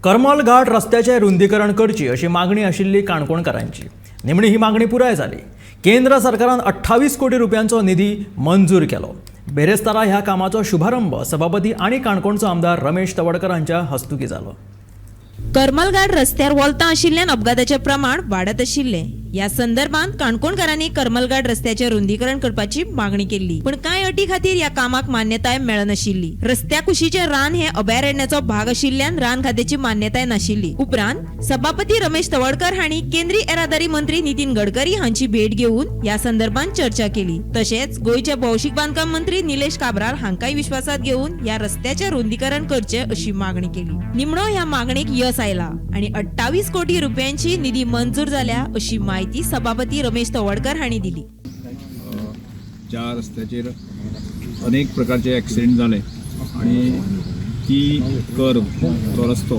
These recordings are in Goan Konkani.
करमल घाट रस्त्याचें रुंदीकरण करची अशी मागणी आशिल्ली काणकोणकारांची. निमणी ही मागणी पुराय जाली. केंद्र सरकारान 28 कोटी रुपयांचो निधी मंजूर केलो. बेरेस्तारा ह्या कामाचो शुभारंभ सभापती आनी काणकोणचो आमदार रमेश तवडकर हांच्या हस्तुकीं जालो. करमलघाट रस्त्यार वोलतां आशिल्ल्यान अपघाताचें प्रमाण वाडत आशिल्लें. ह्या संदर्भात काणकोणकारांनी करमलघाट रस्त्याचें रुंदीकरण करपाची मागणी केल्ली, पूण कांय अटी खातीर ह्या कामाक मान्यताय मेळनाशिल्ली. रस्त्या कुशीचें रान हें अभयारण्याचो भाग आशिल्ल्यान रान खात्याची मान्यताय नाशिल्ली. उपरांत सभापती रमेश तवडकर हांणी केंद्रीय येरादारी मंत्री नितीन गडकरी हांची भेट घेवन ह्या संदर्भात चर्चा केली. तशेंच गोंयचे भौशीक बांदकाम मंत्री निलेश काब्राल हांकांय विश्वासात घेवन ह्या रस्त्याचें रुंदीकरण करचें अशी मागणी केली. निमणो ह्या मागणेक यस आयला आनी 28 कोटी रुपयांची निधी मंजूर जाल्या अशी माहिती सभापती रमेश तवडकर हांणी दिली. ज्या रस्त्याचेर अनेक प्रकारचे एक्सिडेंट जाले आनी ती कर्व, तो रस्तो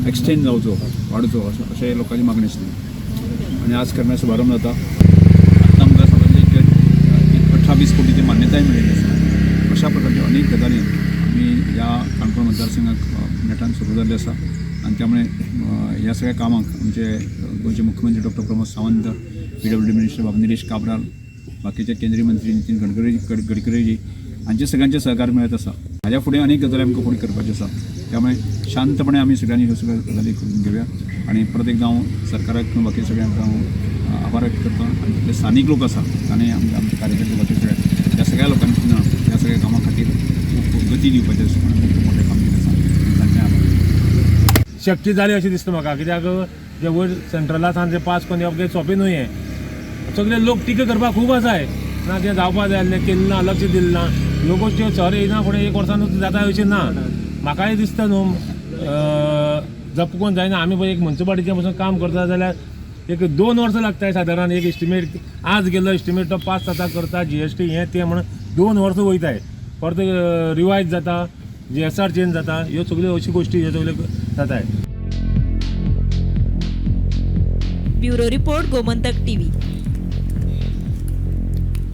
एक्सटेंड जावचो, वाडचो अशें लोकांची मागणी आसली आनी आज करण्या शुभारंभ जाता. आतां आमकां समज एक 28 कोटीची मान्यताय मेळिल्ली आसा. अशा प्रकारच्यो अनेक गजाली आमी ह्या काणकोण मतदारसंघाक नेटान सुरू जाल्ली आसा आनी त्यामुळे ह्या सगळ्या कामाक आमचे गोंयचे मुख्यमंत्री doctor Pramod Sawant, PWD minister बाब निलेश काब्राल, बाकीचे केंद्रीय मंत्री नितीन गडकरीजी हांचे सगळ्यांचे सहकार मेळत आसा. हाज्या फुडें अनेक गजाली आमकां फुडें करपाच्यो आसा. त्यामुळे शांतपणे आमी सगळ्यांनी ह्यो सगळ्यो गजाली करून घेवया आनी परत एकदां हांव सरकाराक किंवा बाकी सगळ्यांक हांव आभार व्यक्त करता आनी जितले स्थानीक लोक आसा ताणें आमचे आमचे कार्यकर्ते, बाकी सगळे, ह्या सगळ्या लोकांनी सुद्दां ह्या सगळ्या कामां खातीर खूब गती दिवपाचें अशें म्हणून खूब मोठें काम केलें आसा, तांचें आभार. शक्य जालें अशें दिसता म्हाका, कित्याक जे वयर सेंट्रला सावन जे पास करून येवप तें सोंपें न्हू. हें सगळे लोक टिका करपाक खूब आसाय ना, तें जावपा जाय आसलें, केलें ना, लक्ष दिलें ना. ह्यो गोश्टी सर येयना फुडें एक वर्सानूच जाता अशें ना. म्हाकाय दिसता न्हू, जपकोन जायना. आमी पळय एक मुन्सिपालिटीचें पसून काम करता जाल्यार एक 2 वर्सां लागताय सादारण. एक एस्टिमेट आज गेल्लो एस्टिमेट तो पास जाता करता, जीएसटी हें तें म्हणून 2 वर्सां वयताय, परत रिवायज जाता, जीएसआर चेंज जाता, ह्यो सगळ्यो अश्यो गोश्टी ह्यो सगळ्यो जाताय. Bureau report, Gomantak TV.